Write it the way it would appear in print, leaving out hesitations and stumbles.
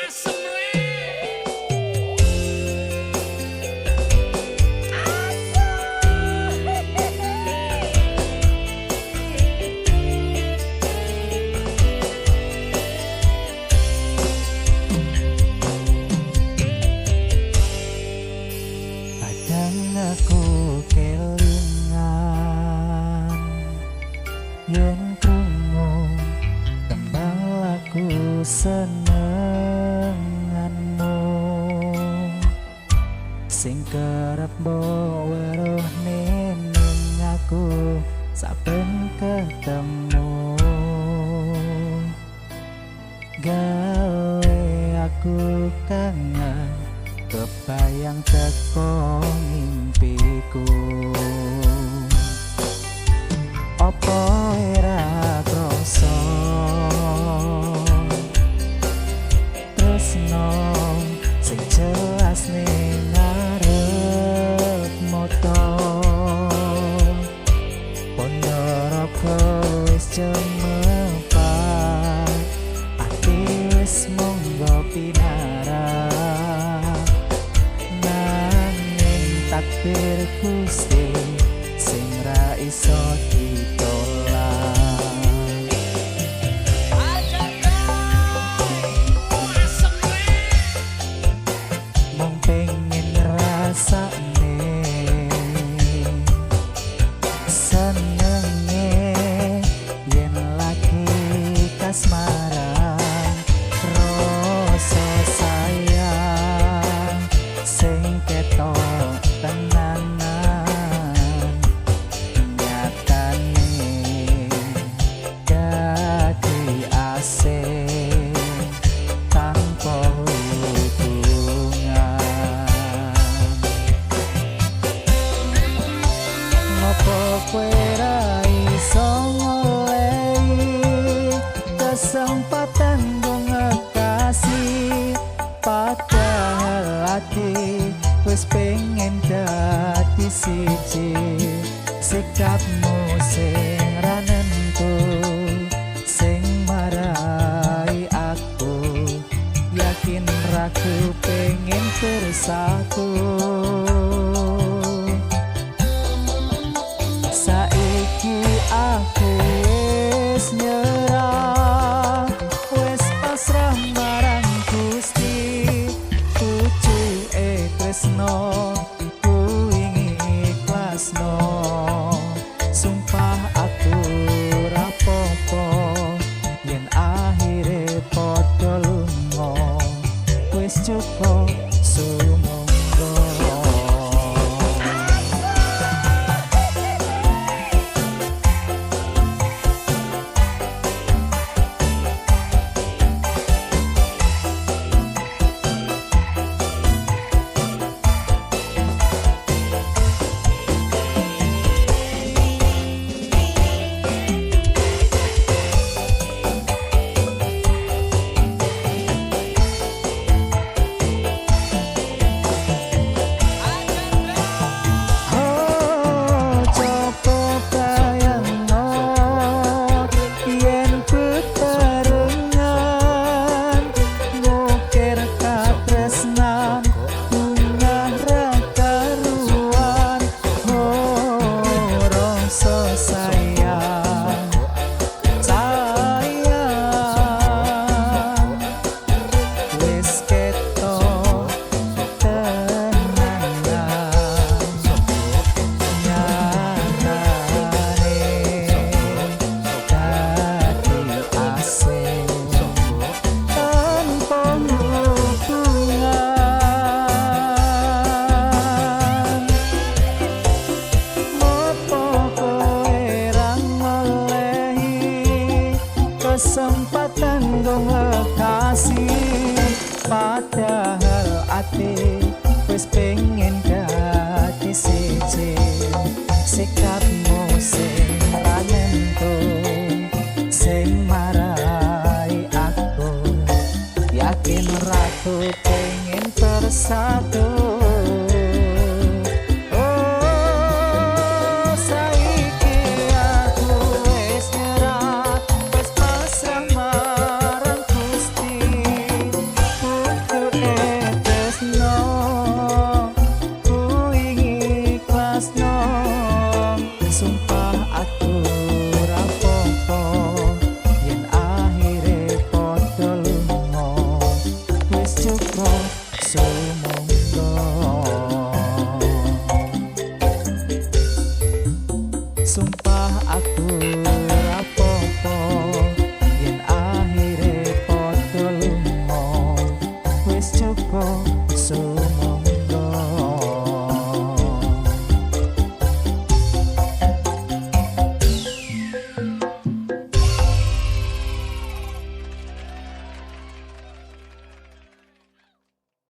Asem rek. Kadang aku kelingan yen krungu tembang lagu senenganmu sing kerep mbok weruh ning aku saben ketemu, gawe aku kangen, kebayang teko mimpiku. Apa ora krasa tresno sing jelas ning ngarep mata? Ponorogo wis cemepak, ati wis monggo pinarak, nanging takdir Gusti sing ra iso ditolak. Asem rek. Mung pengen ngrasakne senenge yen lagi kasmaran, rasa sayang sing ketok tenanan nyatane dadi asing tanpa hubungan. Ngopo kowe ra iso ngolehi kesempatan nggo ngekasih, padahal ati wis pengen dadi siji? Sikapmu sing ra nentu sing marai aku yakin ragu pengen bersatu. Saiki aku wis nyerah, wis pasrah marang Gusti. Pucuke tresno kuwi ikhlasno. Sumpah aku rapopo yen akhire padha lunga. Wis cukup, sumangga. Oh, coba bayangno yen bebarengan ngukir katresnan, bungah ra karuan. Oh, rasa sayang, sayang wis ketok tenanan nyatane dadi asing tanpa hubungan. Ngopo kowe ra ngolehi kesempatan nggo ngekasih, padahal ati wis pengen dadi siji? Sikapmu sing ra nentu sing marai aku yakin ragu pengen bersatu. Oh, saiki aku wis nyerah, wis pasrah marang Gusti. Sumpah aku